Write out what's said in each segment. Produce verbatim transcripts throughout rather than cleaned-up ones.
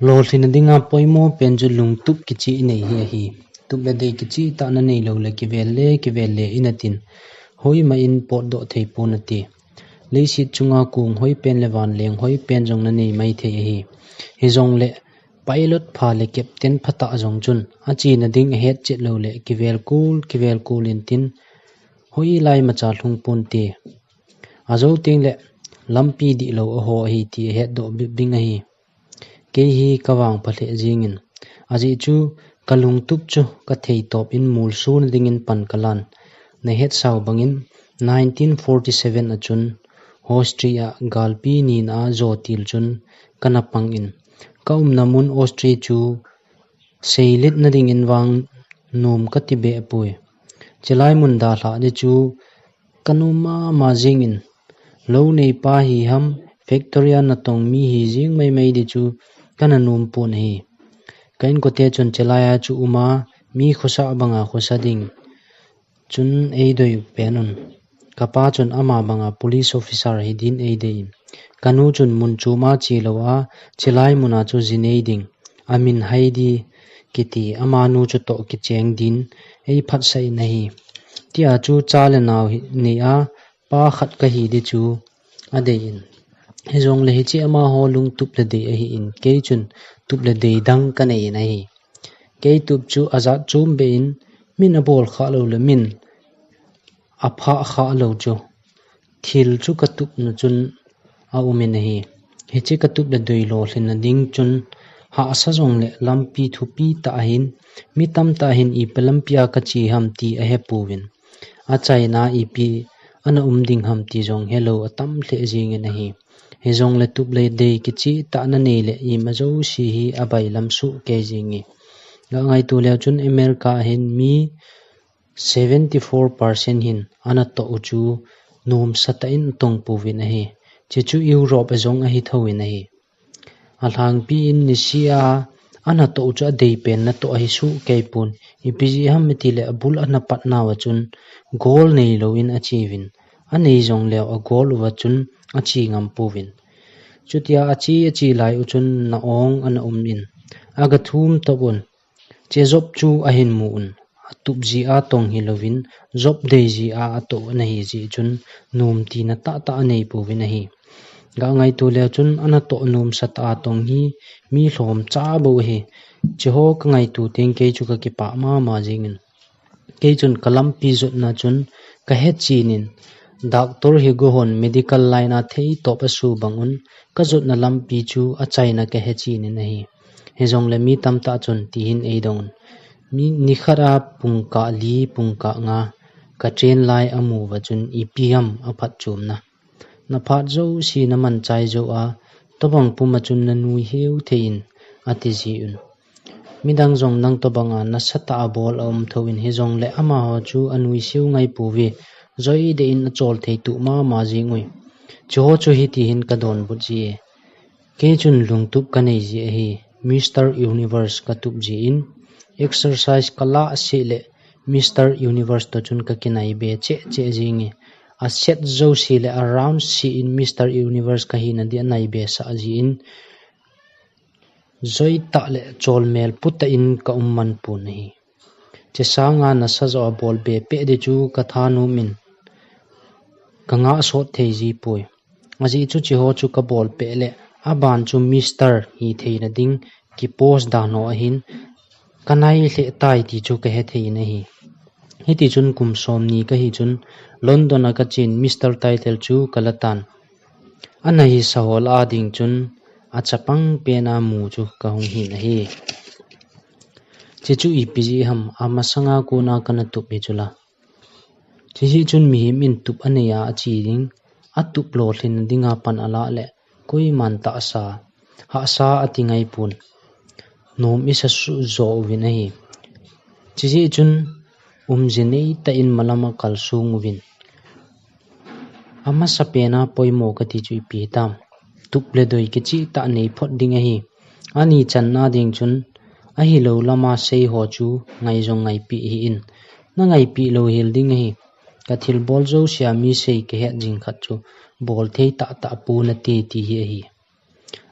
Lolhinna dinga poimo pen chu lungtup kicheh inei hi ahi. Tup le dei kicheh tah nanei lou le kivel le kivel le inatin, hoima in potdoh thei pon ati. Leiset chunga kong hoi pen le vanleng hoi pen jong nanei mai thei ahi. Hijongle pilot pha le captain phatah jong chun achena ding ahet chet lou le kivel kul kivel kul intin, hoilai macha lhung ponte. Ajou teng le lampi dihlou aho ahi ti ahetdoh bibing ahi. Kei hi kavangpha lheh jingin, ajeh chu kalungtup chu kathei top in molsona dingin pan kalan. Nahet sao bangin nineteen forty seven a chun Austria a galpi nina a jotil chun kana pangin, kaumna mun Austria chu seilet nadingin vang nom kati behpoi. Chulai mun dalhah di chu kanom mama jingin, lou neipa hi ham, factory a natong mi hi jing maimai di chu kana nom pon ahi. Ka inkote chun chulai a chu uma, mi khosa banga khosa ding chun eidoi pen un. Kapa chun ama banga police officer hi din eidei in. Kanu chun mun chom a chelou a, chulai muna chu ji nei ding, amin Heidi kiti, amanu chutoh kicheng din eiphatsah in ahi. Tia chu cha le nao hi nei a, pa khat kahi di chu adei in. Hijongle hiche amaho lungtup le dei ahin, kei chun tup le dei dang kanei in ahi. Kei tup chu ajat chom beh in, min abol khalou le min aphah khalou chu, thil chu katupna chun aumin ahi. Hiche katup le dei lolhinna ding chun, hahsa jongle lampi thupi tah ahin, mi tamtah hin ipi lampia kache ham ti ahepouvin, achaina ipi ana um ding ham ti jong helou atam lheh jingin ahi. Hijongle tup le dei kicheh tah nanei le ima jouse hi abailam sohkei jinge. Gangaito leu chun America a hin mi seventy four percent hin anatoh u chu nomsatah in atong pouvin ahi. Chuchu Europe a jong ahi thouvin ahi. Alhangpi in nisea anatoh u chu adeipen natoh ahi sohkei pon. Ipi jeh ham itile abul ana pat nauva chun gol neilouvin acheuvin, anei jongleu agol uva chun ache ngam pouvin. Chutia ache ache lai u chun na-ong ana umin, agathum topun, che job chu ahin mun, atup jeh a tong hilouvin, job dei jeh a atoh ana hi jeh chun, nomtina tahtah anei pouvin ahi. Gangaito leu chun anatoh nomsatah a tong hi mi lhomcha bou ahi. Cheho kangaito teng kei chu kakipah mama jingin. Kei chun kalampi jotna chun kahechenin, Doctor Higo hon medical line a theitop aso bangun, kajotna lampi chu achaina kahechenin ahi. Hijongle mi tamtah chun tihin eidongun, mi nikhat a pungkah li, pungkah nga kachen lai amuva chun ipi ham aphatchomna. Naphat jouse namanchai jou a, tobang puma chun nanui heu thei in, ati jiuvin. Midang jong nang tobanga nasatah a bol aum thouvin, hijongle amaho chu anuiseu ngai pouve, joideh in achol thei tuh mama jingui. Chuho chu hitihin kadonbut jie. Kei chun lungtup kanei ji ahi, Mister Universe katup jin, exercise kalah seh le Mister Universe toh chun kakinaibe cheh cheh jinge, aset jouse le around seh in Mister Universe kahina di anaibesah jin, joitah le cholmel putah in kaum man pon ahi. Chesanga nasa joh a bolbe peh di chu kathanom in, kangah sot thei jipoi. Ajeh chu cheho chu kabolpeh le, aban chu Mister hitheina ding kipost dan ho ahin, kanai lheh tai ti chu kahethei in ahi. Hitichun kum somni kahi chun, London a kachen Mister title chu kalatan. Ana hisa ho lah a ding chun, achapang pena mu chu kahung hin ahi. Chechu ipi jeh ham, amasanga kona kana tup hi chula. Chujeh chun mihem in tup anei a ache ding, atup lolhinna dinga pan alah le, koiman tahsa, hahsa ati ngaipon. Nom isa suh jo uvin ahi. Chujeh chun umji neitah in malam akalsong uvin. Amasapen a poimo kati chu ipi hitam. Tup le doi kichehtah neiphot ding ahi. Ani channa ding chun ahilou lama seiho chu ngai jong ngaipeh hih in. Nangaipeh lou hel ding ahi. Kathilbol jousea mi sei kahet jing khat chu bolthei tahtah pon nate ti hi ahi.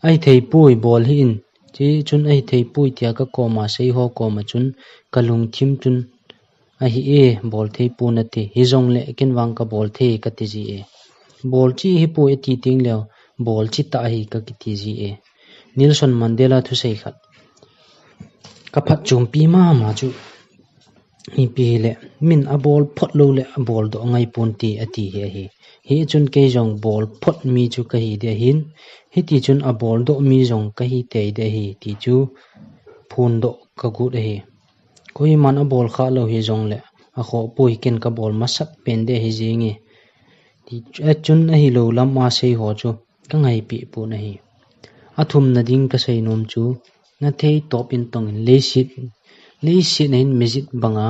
Ahithei poi, bol hih in, Chuchun ahi thei poi tia ka koma sei ho koma chun ka lungthim chun ahi e, bol thei pon ati. Hijongle ken vang ka bol thei kati ji e. Bol chi hi poi ati teng leh, bol chi tah ahi ka kiti ji e. Nelson Mandela thusei khat ka phatchompi mama chu ipi hileh, min abol phot lou leh abol doh ngai pon ti ati hi ahi. Hichun kei jong bol phot mi chu kahi ding ahin, hiti chun abol doh mi jong kahi tei ding ahi ti chu phondoh ka got ahi. Koiman abol kha lou hijongleh, akhoh poi, ken ka bol masat pen ding ahi jenge. Ti chu, achun ahilou lam a sei ho chu ka ngaipi pon ahi. Athumna ding ka sei nom chu, na thei top in tong in leiset, leiset a hin mijit banga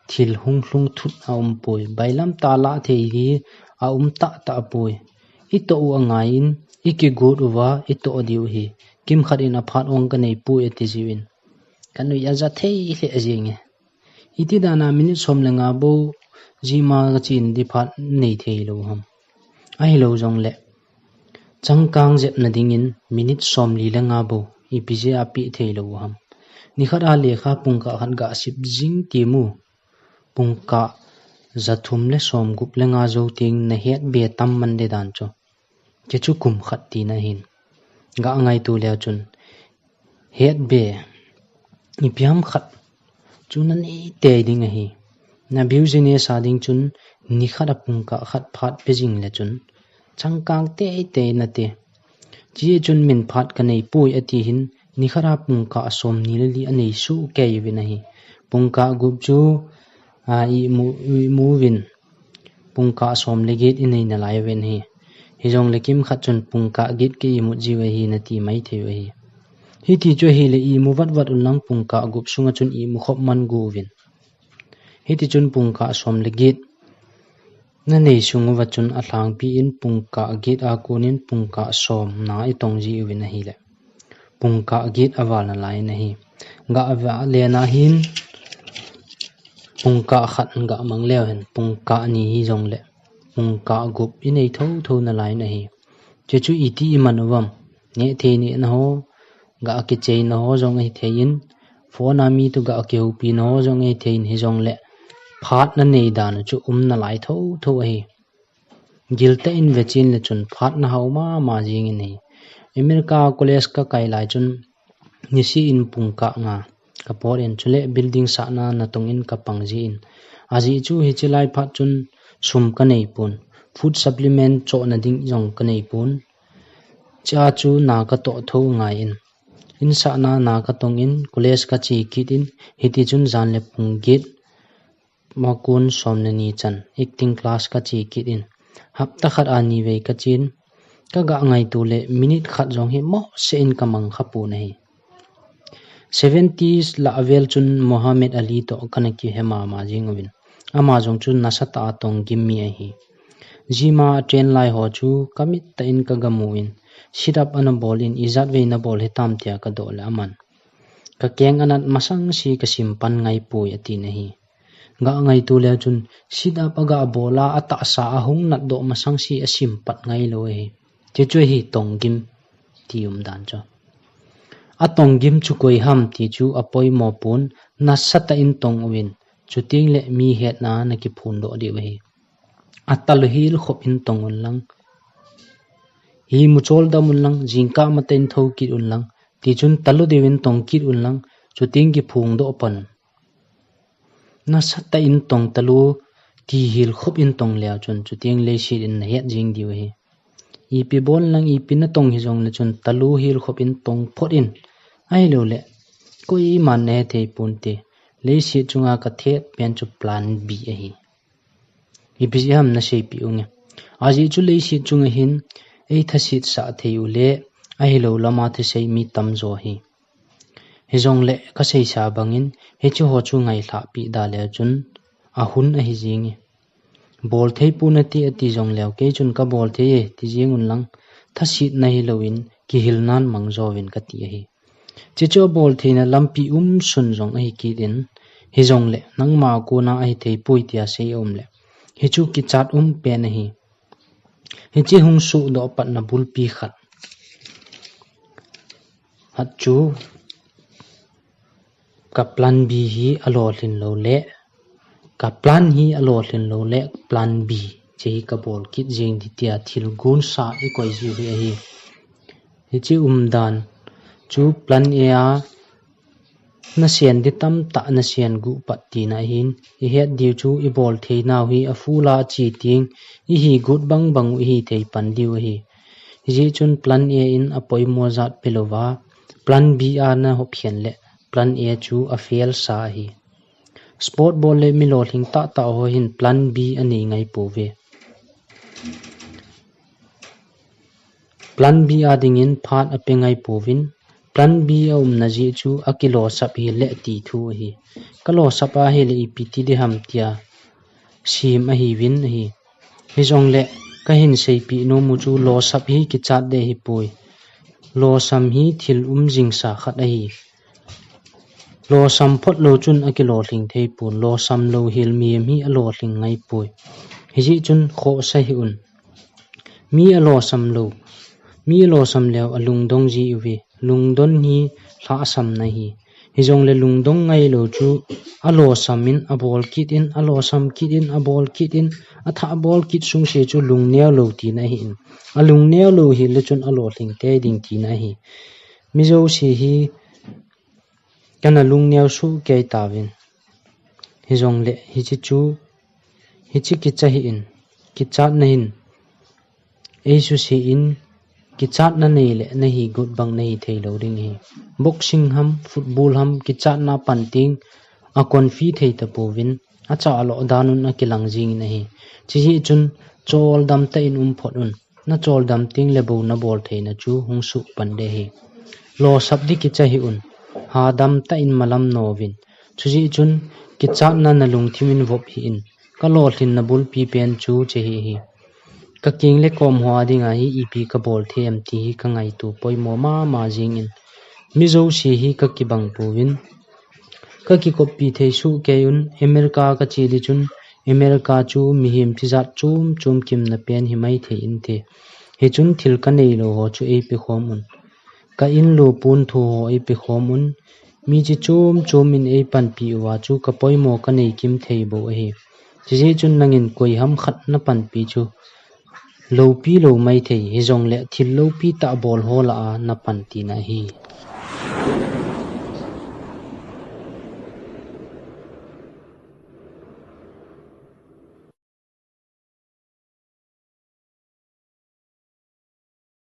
thil hung lhung thut a um poi, bailam tah lah thei hi a um tah tah poi. I toh u angai in, i kigot uva i toh diu hi. Kimkhat in aphat ong ka nei poi ati jiu in, ka nui aja thei lheh jenge. Iti dan a minute som le nga bou jima ka chen ding phat nei thei lou ham. Ahilou jongleh, changkang jepna dingin minute som li le nga bou ipi jeh a pe thei lou ham. Nikhat a lekha pungkah khat ga sip jing ti mu. Pungkah ja thum le som gup le nga jou teng na het be tam man ding dan chu. Chuchu kum khat tina ahin. Ga ngaito leu chun, het be ipi ham khat chu na nei tei ding ahi. Na business a ding chun nikhat a pungkah khat phat pe jing le chun changkang tei tei nate. Chuchun min phat ka nei poi ati hin, nikhat a pungkah som ni le li anei soh kei uvin ahi. Pungkah gup chu, a, imu, imu uvin pungkah som le get inei nalai uvin ahi. Hijongle kimkhat chun pungkah get ka imut jiu ahi nati mai thei u ahi. Hiti chu ahileh imu vat vat un lang pungkah gup sunga chun imu khop man got uvin. Hiti chun pungkah som le get na nei sung uva chun alhangpi in pungkah get a konin pungkah som na i tong jiu vin ahileh, pungkah get aval nalai in ahi. Ga ava le na hin pungkah khat ga mang leu hen, pungkah ni hijongleh pungkah gup inei tho tho nalai in ahi. Chuchu iti iman uvam, neh thei neh na ho, ga kichei na ho jong ahi thei in, phone a mi toh ga kihoupi na ho jong ahi thei in, hijongleh phat na nei dan chu um nalai tho tho ahi. Giltah in ve chen le chun phat na hao mama jing in ahi. America college ka kai lai chun nisih in pungkah nga ka pot in, chuleh building sahna natong in ka pang ji in. Ajeh chu hiche lai phat chun sum ka nei pon, food supplement chohna ding jong ka nei pon. Chua chu na ka toh tho ngai in, in sahna na ka tong in, college ka che kit in, hiti chun jan le pung get ma kon som le ni chan acting class ka che kit in, hapta khat a ni vei ka chen, ka ga ngaito leh minute khat jong hi mohseh in ka mang kha pon ahi. Seventies lah avel chun Muhammad Ali toh kana kihe mama jing uvin, ama jong chu nasatah a tong gim mi ahi. Jima a train lai ho chu ka mit tah in ka ga mu in, sit up ana bol in, ijat vei na bol hitam tia ka doh leh aman, ka keng anat masang se ka sim pan ngai poi atin ahi. Ga ngaito leu chun sit up aga bol a, atahsa ahung nat doh masang se asim pat ngai lou ahi. Chuchu ahi tong gim ti um dan chu. Atong gim chu koi ham ti chu apoimo pon, nasatah in tong uvin, chuteng leh mi hetna na kiphondoh diu ahi. Atalu hel khop in tong un lang, imu chol dam un lang, jingkah matah in thou kit un lang, tichun talu diu in tong kit un lang, chuteng kiphongdoh pan. Nasatah in tong talu, ti hel khop in tong leu chun, chuteng leiset in na het jing diu ahi. Ipi bol lang, ipi na tong hijongle chun talu hel khop in tong phot in. Ahilou leh, koiman na he thei pon te. Leiset chunga ka thet pen chu plan B ahi. Ipi jeh ham na seipi u nge. Ajeh chu leiset chunga hin ei thaset sah thei u leh, ahilou lama thusei mi tamjo ahi. Hijongleh ka seisa bangin, hiche ho chu ngailhah pi da leu chun, ahun ahi jing e. Bol thei pon ati, ati jongleu, kei chun ka bol thei e, ti jing un lang, thasetna hilou in, kihilnan mang jo uvin kati ahi. Chuchu abol theina lampi um sun jong ahi kit in, hijongleh, nangma kona ahi thei poi tia sei aum leh, hichu kichat um pen ahi. Hiche hung sohdoh patna bulpi khat. Hat chu ka plan B hi alolhin lou le, ka plan hi alolhin lou le plan B hiche hi kabol kit jeng ding tia thil gonsa ikoi jiu hi ahi. Hiche umdan chu plan A a nasen ding tamtah nasen gu pat tina ahin, ihet diu chu ibol theinau hi afull a ache teng, ihi got bangbang u ihi thei pan diu ahi. Hijeh chun plan A in apoimo jat pelouva, plan B a nahop hen le plan A chu afail sa ahi. Sport bol le mi lolhing tahtah ho hin plan B anei ngai pouve. Plan B a dingin phat ape ngai pouvin, plan B aumna jeh chu akilosap hile ti thu ahi. Kalosap ahile ipi ti ding ham tia sem ahiuvin ahi. Hijongle kahin seipeh nom u chu losap hi kichat ding ahipoi. Losam hi thil um jingsa khat ahi. Losam phot lou chun akilolhing theipon, losam lou hel mihem hi alolhing ngaipoi. Hijeh chun khohsa hih un. Mi alosam lou, mi alosam leu alungdong jiuve, lungdon hi lhahsamna ahi. Hijongle lungdong ngailou chu alosam in abol kit in, alosam kit in, abol kit in, athah bol kit sungse chu lungneo lou tina ahin. Alungneo lou hile chun alolhing tei ding tina ahi. Mi jouse hi kana lungneo sohkei tauvin. Hijongle hiche chu, hiche kicha hih in, kichatna hin eisuse in, kichatna neile nahi got bang nahi theilou ding ahi. Boxing ham, football ham, kichatna pan teng aconfuse thei tapouvin, achaloh dan un akilang jingin ahi. Hijeh chun choldam tah in um phot un. Nacholdam tengle bou nabol theina chu hung suh pan ding ahi. Losap ding kicha hih un. Hadam tah in malam nouvin. Chujeh chun kichatna nalungthim in vop hih in. Kalolhinna bulpi pen chu hiche hi ahi. Kakeng le kom ho a dinga hi ipi kabol thei em ti hi kangaito poimo mama jingin. Mi jouse hi kakibang pouvin. Kakikoppi thei sohkei un, America kache ding chun, America chu mihem tijat chom chom kimna pen himai thei inte. Hichun thil kaneilou ho chu eipe khom un. Ka inlo pon thu ho eipe khom un. Mi chi chom chom in eipanpi uva chu kapoimo kanei kim thei bou ahi. Hijeh chun nangin koi ham khat napanpi chu loupi lou maithei, hijongle thil loupi tah bol ho lah a napan tina ahi.